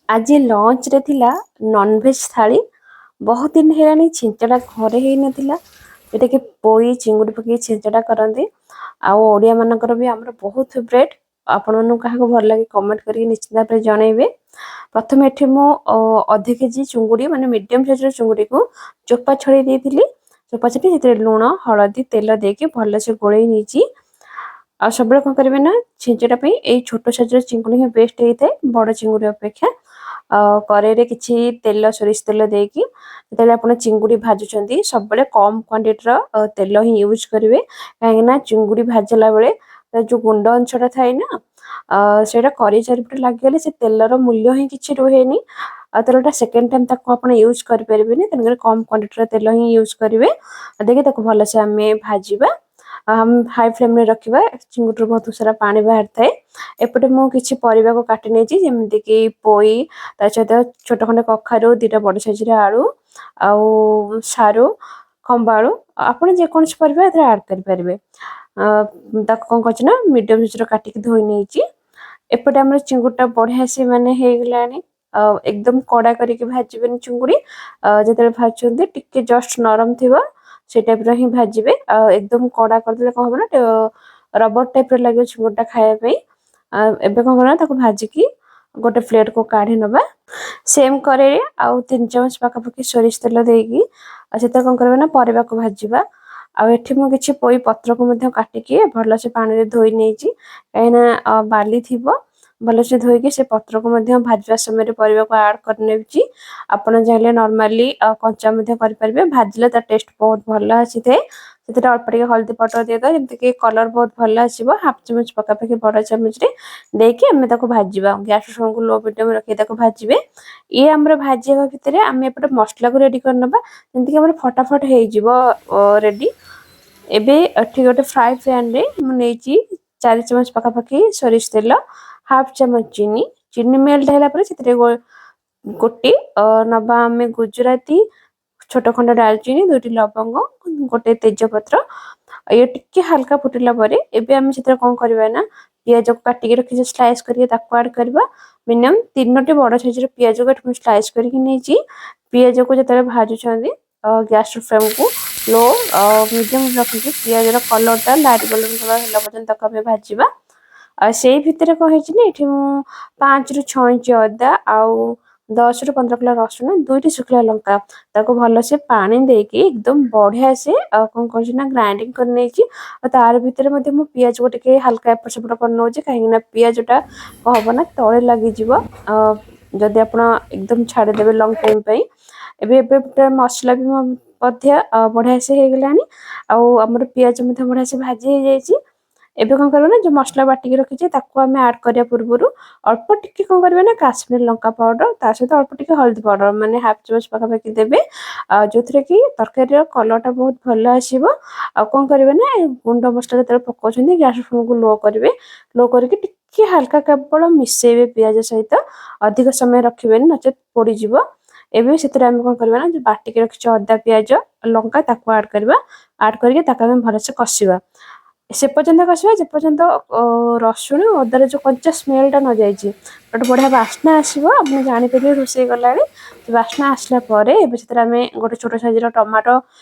ଆଜି ଲଞ୍ଚରେ ଥିଲା ନନଭେଜ୍ ଥାଳି। ବହୁତ ଦିନ ହେଲାଣି ଛିଞ୍ଚଡ଼ା ଘରେ ହେଇନଥିଲା, ଯେଉଁଟାକି ପୋଇ ଚିଙ୍ଗୁଡ଼ି ପକେଇକି ଛିଞ୍ଚଡ଼ା କରନ୍ତି। ଆଉ ଓଡ଼ିଆମାନଙ୍କର ବି ଆମର ବହୁତ ଫେଭରେଟ୍। ଆପଣମାନଙ୍କୁ କାହାକୁ ଭଲ ଲାଗେ, କମେଣ୍ଟ କରିକି ନିଶ୍ଚିତ ଭାବରେ ଜଣେଇବେ। ପ୍ରଥମେ ଏଠି ମୁଁ ଅଧ କେଜି ଚୁଙ୍ଗୁଡ଼ି, ମାନେ ମିଡ଼ିୟମ୍ ସାଇଜ୍ର ଚୁଙ୍ଗୁଡ଼ିକୁ ଚୋପା ଛଡ଼େଇ ଦେଇଥିଲି। ଚୋପା ଛଡ଼େଇ ସେଥିରେ ଲୁଣ, ହଳଦୀ, ତେଲ ଦେଇକି ଭଲସେ ଗୋଳେଇ ନେଇଛି। ଆଉ ସବୁବେଳେ କ'ଣ କରିବେ ନା, ଛିଞ୍ଚଡ଼ା ପାଇଁ ଏଇ ଛୋଟ ସାଇଜ୍ର ଚିଙ୍ଗୁଡ଼ି ହିଁ ବେଷ୍ଟ ହେଇଥାଏ ବଡ଼ ଚିଙ୍ଗୁଡ଼ି ଅପେକ୍ଷା। କରେଇରେ କିଛି ତେଲ, ସୋରିଷ ତେଲ ଦେଇକି ଯେତେବେଳେ ଆପଣ ଚିଙ୍ଗୁଡ଼ି ଭାଜୁଛନ୍ତି, ସବୁବେଳେ କମ୍ କ୍ୱାଣ୍ଟିଟିର ତେଲ ହିଁ ୟୁଜ୍ କରିବେ, କାହିଁକିନା ଚିଙ୍ଗୁଡ଼ି ଭାଜିଲା ବେଳେ ଯୋଉ ଗୁଣ୍ଡ ଅଂଶଟା ଥାଏ ନା, ସେଇଟା କରେଇ ଚାରିପଟେ ଲାଗିଗଲେ ସେ ତେଲର ମୂଲ୍ୟ ହିଁ କିଛି ରୁହେନି। ଆଉ ତେଲଟା ସେକେଣ୍ଡ ଟାଇମ୍ ତାକୁ ଆପଣ ୟୁଜ୍ କରିପାରିବେନି। ତେଣୁକରି କମ୍ କ୍ୱାଣ୍ଟିଟିର ତେଲ ହିଁ ୟୁଜ୍ କରିବେ। ଦେଇକି ତାକୁ ଭଲସେ ଆମେ ଭାଜିବା, ହାଇ ଫ୍ଲେମ୍ରେ ରଖିବା। ଚିଙ୍ଗୁଡ଼ିରୁ ବହୁତ ସାରା ପାଣି ବାହାରିଥାଏ। ଏପଟେ ମୁଁ କିଛି ପରିବାକୁ କାଟି ନେଇଛି, ଯେମିତିକି ପୋଇ, ତା ସହିତ ଛୋଟ ଖଣ୍ଡେ କଖାରୁ, 2ଟା ବଡ଼ ସାଇଜ୍ର ଆଳୁ ଆଉ ସାରୁ, ଖମ୍ବ ଆଳୁ। ଆପଣ ଯେକୌଣସି ପରିବା ଏଥିରେ ଆଡ଼୍ କରିପାରିବେ। ତାକୁ କ'ଣ କରିଛି ନା, ମିଡ଼ିୟମ୍ ସାଇଜ୍ର କାଟିକି ଧୋଇ ନେଇଛି। ଏପଟେ ଆମର ଚିଙ୍ଗୁଡ଼ିଟା ବଢ଼ିଆ ସେ ମାନେ ହେଇଗଲାଣି। ଆଉ ଏକଦମ କଡ଼ା କରିକି ଭାଜିବେନି ଚିଙ୍ଗୁଡ଼ି। ଯେତେବେଳେ ଭାଜୁଛନ୍ତି, ଟିକେ ଜଷ୍ଟ ନରମ ଥିବ, ସେ ଟାଇପ୍ର ହିଁ ଭାଜିବେ। ଆଉ ଏକଦମ କଡ଼ା କରିଦେଲେ କ'ଣ ହବ ନା, ରବର ଟାଇପ୍ର ଲାଗିବ ଚିଙ୍ଗୁଡ଼ିଟା ଖାଇବା ପାଇଁ। ଏବେ କ'ଣ କରିବା, ତାକୁ ଭାଜିକି ଗୋଟେ ପ୍ଲେଟ୍କୁ କାଢ଼ି ନେବା। ସେମ୍ କରେଇରେ ଆଉ 3 ଚାମଚ ପାଖାପାଖି ସୋରିଷ ତେଲ ଦେଇକି ଆଉ ସେଥିରେ କ'ଣ କରିବା ନା, ପରିବାକୁ ଭାଜିବା। ଆଉ ଏଠି ମୁଁ କିଛି ପୋଇ ପତ୍ରକୁ ମଧ୍ୟ କାଟିକି ଭଲସେ ପାଣିରେ ଧୋଇ ନେଇଛି, କାହିଁକିନା ବାଲି ଥିବ। ଭଲସେ ଧୋଇକି ସେ ପତ୍ରକୁ ମଧ୍ୟ ଭାଜିବା ସମୟରେ ପରିବାକୁ ଆଡ଼୍ କରିନେଉଛି। ଆପଣ ଚାହିଁଲେ ନର୍ମାଲି କଞ୍ଚା ମଧ୍ୟ କରିପାରିବେ। ଭାଜିଲେ ତା ଟେଷ୍ଟ ବହୁତ ଭଲ ଆସିଥାଏ। ସେଥିରେ ଅଳ୍ପ ଟିକେ ହଳଦୀ ପାଉଡ଼ର ଦେଇଦେବା, ଯେମିତିକି କଲର୍ ବହୁତ ଭଲ ଆସିବ। ହାଫ୍ ଚାମଚ ପାଖାପାଖି ବଡ଼ ଚାମଚରେ ଦେଇକି ଆମେ ତାକୁ ଭାଜିବା। ଗ୍ୟାସ୍ ଫ୍ଲେମ୍କୁ ଲୋ ମିଡ଼ିୟମ୍ ରଖି ତାକୁ ଭାଜିବେ। ଇଏ ଆମର ଭାଜି ହେବା ଭିତରେ ଆମେ ଏପଟେ ମସଲାକୁ ରେଡ଼ି କରିନେବା, ଯେମିତିକି ଆମର ଫଟାଫଟ ହେଇଯିବ ରେଡ଼ି। ଏବେ ଏଠି ଗୋଟେ ଫ୍ରାଏ ପ୍ୟାନ୍ରେ ମୁଁ ନେଇଛି 4 ଚାମଚ ପାଖାପାଖି ସୋରିଷ ତେଲ, ହାଫ୍ ଚାମଚ ଚିନି। ଚିନି ମେଲ୍ଟ ହେଲା ପରେ ସେଥିରେ ଗୋଟେ ନବା ଆମେ ଗୁଜୁରାତି, ଛୋଟ ଖଣ୍ଡ ଡାଲଚିନି, ଦୁଇଟି ଲବଙ୍ଗ, ଗୋଟେ ତେଜପତ୍ର। ଇଏ ଟିକେ ହାଲକା ଫୁଟିଲା ପରେ ଏବେ ଆମେ ସେଥିରେ କ'ଣ କରିବା ନା, ପିଆଜକୁ କାଟିକି ରଖିଛେ ସ୍ଲାଇସ୍ କରିକି, ତାକୁ ଆଡ଼୍ କରିବା। ମିନିମମ୍ ତିନୋଟି ବଡ଼ ସାଇଜ୍ର ପିଆଜକୁ ଏଠି ମୁଁ ସ୍ଲାଇସ୍ କରିକି ନେଇଛି। ପିଆଜକୁ ଯେତେବେଳେ ଭାଜୁଛନ୍ତି, ଗ୍ୟାସ୍ ଫ୍ଲେମ୍କୁ ଲୋ ମିଡ଼ିୟମ୍ ରଖିକି ପିଆଜର କଲର୍ଟା ଲାଇଟ୍ ଗୋଲ୍ଡେନ୍ କଲର୍ ହେଲା ପର୍ଯ୍ୟନ୍ତ ତାକୁ ଆମେ ଭାଜିବା। ଆଉ ସେଇ ଭିତରେ କ'ଣ ହେଇଛି ନା, ଏଠି ମୁଁ 5ରୁ 6 ଇଞ୍ଚ ଅଦା ଆଉ 10ରୁ 15 କିଲୋ ରସୁଣ, ଦୁଇଟି ଶୁଖିଲା ଲଙ୍କା, ତାକୁ ଭଲସେ ପାଣି ଦେଇକି ଏକଦମ ବଢ଼ିଆ ସେ କ'ଣ କରୁଛି ନା, ଗ୍ରାଇଣ୍ଡିଙ୍ଗ କରି ନେଇଛି। ଆଉ ତାର ଭିତରେ ମଧ୍ୟ ମୁଁ ପିଆଜକୁ ଟିକେ ହାଲକା ଏପଟ ସେପଟ କରି ନେଉଛି, କାହିଁକିନା ପିଆଜଟା କ'ଣ ହବ ନା, ତଳେ ଲାଗିଯିବ ଯଦି ଆପଣ ଏକଦମ ଛାଡ଼ିଦେବେ ଲଙ୍ଗ ଟାଇମ୍ ପାଇଁ। ଏବେ ଏବେ ମସଲା ବି ମଧ୍ୟ ବଢ଼ିଆ ସେ ହେଇଗଲାଣି ଆଉ ଆମର ପିଆଜ ମଧ୍ୟ ବଢ଼ିଆ ସେ ଭାଜି ହେଇଯାଇଛି। ଏବେ କ'ଣ କରିବା ନା, ଯେଉଁ ମସଲା ବାଟିକି ରଖିଛେ, ତାକୁ ଆମେ ଆଡ଼୍ କରିବା ପୂର୍ବରୁ ଅଳ୍ପ ଟିକେ କ'ଣ କରିବା ନା, କାଶ୍ମୀର ଲଙ୍କା ପାଉଡ଼ର, ତା ସହିତ ଅଳ୍ପ ଟିକେ ହଳଦୀ ପାଉଡ଼ର, ମାନେ ହାଫ୍ ଚାମଚ ପାଖାପାଖି ଦେବେ, ଯେଉଁଥିରେ କି ତରକାରୀର କଲର୍ଟା ବହୁତ ଭଲ ଆସିବ। ଆଉ କ'ଣ କରିବେ ନା, ଗୁଣ୍ଡ ମସଲା ଯେତେବେଳେ ପକାଉଛନ୍ତି, ଗ୍ୟାସ୍ ଫ୍ଲେମ୍କୁ ଲୋ କରିବେ। ଲୋ କରିକି ଟିକେ ହାଲକା କେବଳ ମିଶେଇବେ ପିଆଜ ସହିତ। ଅଧିକ ସମୟ ରଖିବେନି, ନଚେତ୍ ପୋଡ଼ିଯିବ। ଏବେ ସେଥିରେ ଆମେ କ'ଣ କରିବା ନା, ଯେଉଁ ବାଟିକି ରଖିଛେ ଅଦା, ପିଆଜ, ଲଙ୍କା, ତାକୁ ଆଡ଼୍ କରିବା। ଆଡ଼୍ କରିକି ତାକୁ ଆମେ ଭଲସେ କଷିବା। ସେ ପର୍ଯ୍ୟନ୍ତ କଷିବା ଯେପର୍ଯ୍ୟନ୍ତ ରସୁଣ ଅଦାର ଯେଉଁ କଞ୍ଚା ସ୍ମେଲଟା ନ ଯାଇଛି। ଗୋଟେ ବଢ଼ିଆ ବାସ୍ନା ଆସିବ, ଆପଣ ଜାଣିପାରିବେ ରୋଷେଇ କଲାବେଳେ। ସେ ବାସ୍ନା ଆସିଲା ପରେ ଏବେ ସେଥିରେ ଆମେ ଗୋଟେ ଛୋଟ ସାଇଜ୍ର ଟମାଟୋ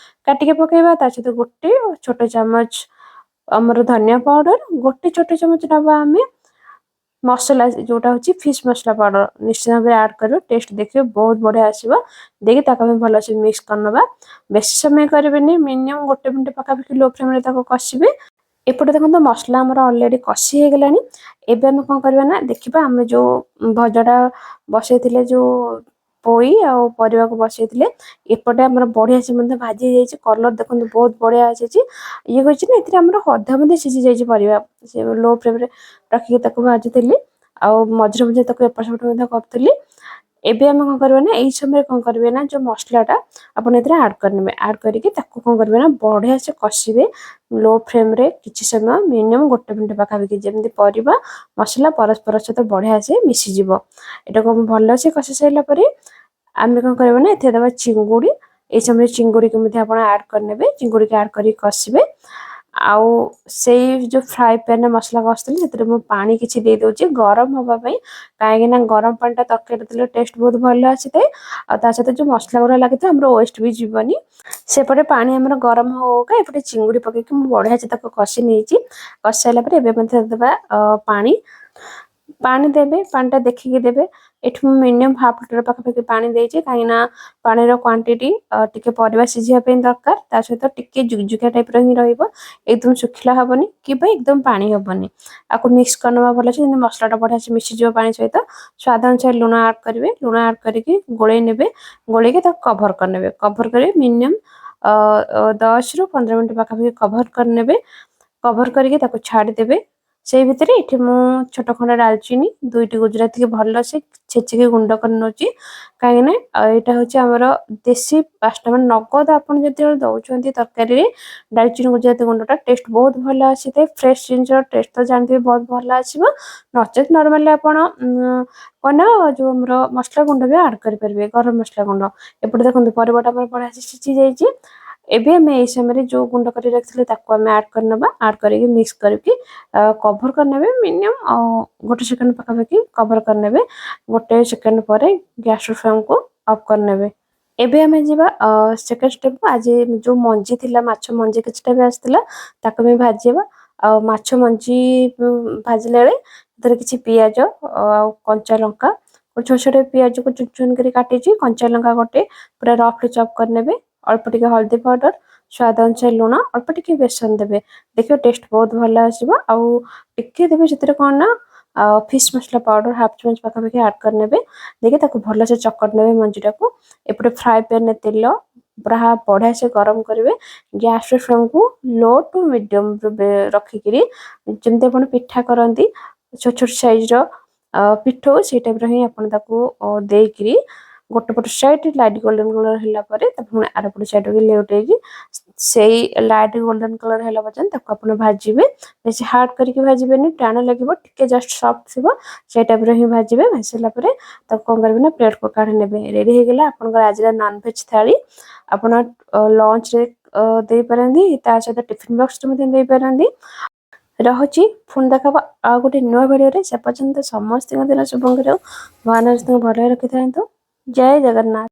କାଟିକି ପକାଇବା। ତା ସହିତ ଗୋଟେ ଛୋଟ ଚାମଚ ଆମର ଧନିଆ ପାଉଡ଼ର, ଗୋଟେ ଛୋଟ ଚାମଚ ନେବା ଆମେ ମସଲା, ଯେଉଁଟା ହେଉଛି ଫିସ୍ ମସଲା ପାଉଡ଼ର, ନିଶ୍ଚିତ ଭାବରେ ଆଡ଼୍ କରିବ। ଟେଷ୍ଟ ଦେଖିବେ ବହୁତ ବଢ଼ିଆ ଆସିବ। ଦେଇକି ତାକୁ ଆମେ ଭଲସେ ମିକ୍ସ କରିନେବା। ବେଶୀ ସମୟ କରିବେନି, ମିନିମମ୍ ଗୋଟେ ମିନିଟ୍ ପାଖାପାଖି ଲୋ ଫ୍ଲେମ୍ରେ ତାକୁ କଷିବେ। ଏପଟେ ଦେଖନ୍ତୁ, ମସଲା ଆମର ଅଲରେଡ଼ି କଷି ହେଇଗଲାଣି। ଏବେ ଆମେ କ'ଣ କରିବା ନା, ଦେଖିବା ଆମେ ଯେଉଁ ଭଜାଟା ବସେଇଥିଲେ, ଯେଉଁ ପୋଇ ଆଉ ପରିବାକୁ ବସେଇଥିଲେ, ଏପଟେ ଆମର ବଢ଼ିଆ ସେ ମଧ୍ୟ ଭାଜି ହେଇଯାଇଛି। କଲର୍ ଦେଖନ୍ତୁ, ବହୁତ ବଢ଼ିଆ ଆସିଛି। ଇଏ କହିଛି ନା, ଏଥିରେ ଆମର ଅଧା ମଧ୍ୟ ସିଝି ଯାଇଛି ପରିବା। ସେ ଲୋ ଫ୍ଲେମ୍ରେ ରଖିକି ତାକୁ ଭାଜୁଥିଲି ଆଉ ମଝିରେ ମଝିରେ ତାକୁ ଏପଟ ସେପଟ ମଧ୍ୟ କରୁଥିଲି। ଏବେ ଆମେ କ'ଣ କରିବା ନା, ଏଇ ସମୟରେ କ'ଣ କରିବେ ନା, ଯେଉଁ ମସଲାଟା ଆପଣ ଏଥିରେ ଆଡ଼୍ କରିନେବେ। ଆଡ଼୍ କରିକି ତାକୁ କ'ଣ କରିବେ ନା, ବଢ଼ିଆ ସେ କଷିବେ ଲୋ ଫ୍ଲେମ୍ରେ କିଛି ସମୟ, ମିନିମମ୍ ଗୋଟେ ମିନିଟ୍ ପାଖାପାଖି, ଯେମିତି ପରିବା ମସଲା ପରସ୍ପର ସହିତ ବଢ଼ିଆ ସେ ମିଶିଯିବ। ଏଟାକୁ ଭଲସେ କଷି ସାରିଲା ପରେ ଆମେ କ'ଣ କରିବା ନା, ଏଥିରେ ଦେବା ଚିଙ୍ଗୁଡ଼ି। ଏଇ ସମୟରେ ଚିଙ୍ଗୁଡ଼ିକୁ ମଧ୍ୟ ଆପଣ ଆଡ଼୍ କରିନେବେ। ଚିଙ୍ଗୁଡ଼ିକି ଆଡ଼୍ କରିକି କଷିବେ। ଆଉ ସେଇ ଯେଉଁ ଫ୍ରାଏ ପ୍ୟାନ୍ରେ ମସଲା କଷିଥିଲି, ସେଥିରେ ମୁଁ ପାଣି କିଛି ଦେଇଦେଉଛି ଗରମ ହେବା ପାଇଁ, କାହିଁକିନା ଗରମ ପାଣିଟା ତରକାରୀ ଦେଲେ ଟେଷ୍ଟ ବହୁତ ଭଲ ଆସିଥାଏ। ଆଉ ତା ସହିତ ଯେଉଁ ମସଲା ଗୁଡ଼ା ଲାଗିଥିବ, ଆମର ୱେଷ୍ଟ ବି ଯିବନି। ସେପଟେ ପାଣି ଆମର ଗରମ ହଉକା ଏପଟେ ଚିଙ୍ଗୁଡ଼ି ପକେଇକି ମୁଁ ବଢ଼ିଆ ସେ ତାକୁ କଷି ନେଇଛି। କଷି ସାରିଲା ପରେ ଏବେ ମଧ୍ୟ ଦେବା ପାଣି। ପାଣି ଦେବେ, ପାଣିଟା ଦେଖିକି ଦେବେ। ଏଠି ମୁଁ ମିନିମମ୍ ହାଫ୍ ଲିଟର ପାଖାପାଖି ପାଣି ଦେଇଛି, କାହିଁକିନା ପାଣିର କ୍ୱାଣ୍ଟିଟି ଟିକେ ପରିବା ସିଝିବା ପାଇଁ ଦରକାର। ତା ସହିତ ଟିକେ ଜୁକଜୁକିଆ ଟାଇପ୍ର ହିଁ ରହିବ, ଏକଦମ ଶୁଖିଲା ହବନି କିମ୍ବା ଏକଦମ ପାଣି ହବନି। ଆକୁ ମିକ୍ସ କରିନେବା ଭଲ ଅଛି, ଯେମିତି ମସଲାଟା ବଢ଼ିଆ ସେ ମିଶିଯିବ ପାଣି ସହିତ। ସ୍ୱାଦ ଅନୁସାରେ ଲୁଣ ଆଡ଼୍ କରିବେ। ଲୁଣ ଆଡ଼୍ କରିକି ଗୋଳେଇ ନେବେ। ଗୋଳେଇକି ତାକୁ କଭର କରିନେବେ। କଭର କରିବେ, ମିନିମମ୍ 10ରୁ 15 ମିନିଟ୍ ପାଖାପାଖି କଭର କରିନେବେ। କଭର କରିକି ତାକୁ ଛାଡ଼ିଦେବେ। ସେଇ ଭିତରେ ଏଠି ମୁଁ ଛୋଟ ଖଣ୍ଡ ଡାଲଚିନି, ଦୁଇଟି ଗୁଜୁରାତିକି ଭଲସେ ଛେଚିକି ଗୁଣ୍ଡ କରି ନେଉଛି, କାହିଁକିନା ଏଇଟା ହେଉଛି ଆମର ଦେଶୀ ବାସ୍ନା। ମାନେ ନଗଦ ଆପଣ ଯେତେବେଳେ ଦେଉଛନ୍ତି ତରକାରୀରେ ଡାଲଚିନି ଗୁଜୁରାତି ଗୁଣ୍ଡଟା, ଟେଷ୍ଟ ବହୁତ ଭଲ ଆସିଥାଏ। ଫ୍ରେଶ ଜିନିଷର ଟେଷ୍ଟ ତ ଜାଣିଥିବେ, ବହୁତ ଭଲ ଆସିବ। ନଚେତ୍ ନର୍ମାଲି ଆପଣ କ'ଣ ନା ଯେଉଁ ଆମର ମସଲା ଗୁଣ୍ଡ ବି ଆଡ଼୍ କରିପାରିବେ, ଗରମ ମସଲା ଗୁଣ୍ଡ। ଏପଟେ ଦେଖନ୍ତୁ, ପରିବାଟା ଆମର ବଢ଼ିଆ ସିଝି ଯାଇଛି। ଏବେ ଆମେ ଏଇ ସମୟରେ ଯେଉଁ ଗୁଣ୍ଡ କରି ରଖିଥିଲେ, ତାକୁ ଆମେ ଆଡ଼୍ କରିନେବା। ଆଡ଼୍ କରିକି ମିକ୍ସ କରିକି କଭର କରିନେବେ। ମିନିମମ୍ ଗୋଟେ ସେକେଣ୍ଡ ପାଖାପାଖି କଭର କରିନେବେ। ଗୋଟେ ସେକେଣ୍ଡ ପରେ ଗ୍ୟାସ୍ ଫ୍ଲେମ୍କୁ ଅଫ୍ କରିନେବେ। ଏବେ ଆମେ ଯିବା ସେକେଣ୍ଡ ଷ୍ଟେପ୍। ଆଜି ଯେଉଁ ମଞ୍ଜି ଥିଲା, ମାଛ ମଞ୍ଜି କିଛିଟା ବି ଆସିଥିଲା, ତାକୁ ଆମେ ଭାଜିବା। ଆଉ ମାଛ ମଞ୍ଜି ଭାଜିଲା ବେଳେ ସେଥିରେ କିଛି ପିଆଜ ଆଉ କଞ୍ଚା ଲଙ୍କା, ଛୋଟ ଛୋଟ ପିଆଜକୁ ଚୁନ ଚୁନ କରି କାଟିଛି, କଞ୍ଚା ଲଙ୍କା ଗୋଟେ ପୁରା ରଫଲି ଚପ୍ କରିନେବେ। ଅଳ୍ପ ଟିକେ ହଳଦୀ ପାଉଡର, ସ୍ୱାଦ ଅନୁସାରେ ଲୁଣ, ଅଳ୍ପ ଟିକେ ବେସନ ଦେବେ। ଦେଖିବେ, ଟେଷ୍ଟ ବହୁତ ଭଲ ଆସିବ। ଆଉ ଟିକେ ଦେବେ ସେଥିରେ କ'ଣ ନା ଫିସ୍ ମସଲା ପାଉଡର ହାଫ୍ ଚାମଚ ପାଖାପାଖି ଆଡ଼୍ କରିନେବେ। ଦେଇକି ତାକୁ ଭଲସେ ଚକଟି ନେବେ ମଞ୍ଜିଟାକୁ। ଏପଟେ ଫ୍ରାଏ ପ୍ୟାନ୍ରେ ତେଲ ପୁରା ବଢ଼ିଆ ସେ ଗରମ କରିବେ। ଗ୍ୟାସ୍ର ଫ୍ଲେମ୍କୁ ଲୋ ଟୁ ମିଡ଼ିୟମ୍ ରଖିକିରି, ଯେମିତି ଆପଣ ପିଠା କରନ୍ତି ଛୋଟ ଛୋଟ ସାଇଜ୍ର ପିଠଉ, ସେଇ ଟାଇପ୍ର ହିଁ ଆପଣ ତାକୁ ଦେଇକିରି ଗୋଟେ ପଟ ସାଇଡ୍ ଲାଇଟ୍ ଗୋଲ୍ଡେନ୍ କଲର୍ ହେଲା ପରେ ତାକୁ ପୁଣି ଆରପଟ ସାଇଡ଼୍କୁ ଲେଉଟେଇକି ସେଇ ଲାଇଟ୍ ଗୋଲ୍ଡେନ୍ କଲର୍ ହେଲା ପର୍ଯ୍ୟନ୍ତ ତାକୁ ଆପଣ ଭାଜିବେ। ବେଶୀ ହାର୍ଡ କରିକି ଭାଜିବେନି, ଟାଣ ଲାଗିବ। ଟିକେ ଜଷ୍ଟ ସଫ୍ଟ ଥିବ, ସେଇ ଟାଇପ୍ର ହିଁ ଭାଜିବେ। ଭାଜି ସାରିଲା ପରେ ତାକୁ କ'ଣ କରିବେ ନା ପ୍ଲେଟ୍କୁ କାଢ଼ି ନେବେ। ରେଡ଼ି ହେଇଗଲା ଆପଣଙ୍କର ଆଜିର ନନଭେଜ୍ ଥାଳି। ଆପଣ ଲଞ୍ଚରେ ଦେଇପାରନ୍ତି, ତା ସହିତ ଟିଫିନ୍ ବକ୍ସରେ ମଧ୍ୟ ଦେଇପାରନ୍ତି। ରହୁଛି, ପୁଣି ଦେଖା ଆଉ ଗୋଟେ ନୂଆ ଭିଡ଼ିଓରେ। ସେ ପର୍ଯ୍ୟନ୍ତ ସମସ୍ତଙ୍କ ଦିନ ଶୁଭଙ୍କର ହଉ। ଭଗବାନ ସମସ୍ତଙ୍କୁ ଭଲରେ ରଖିଥାନ୍ତୁ। ଜୟ ଜଗନ୍ନାଥ।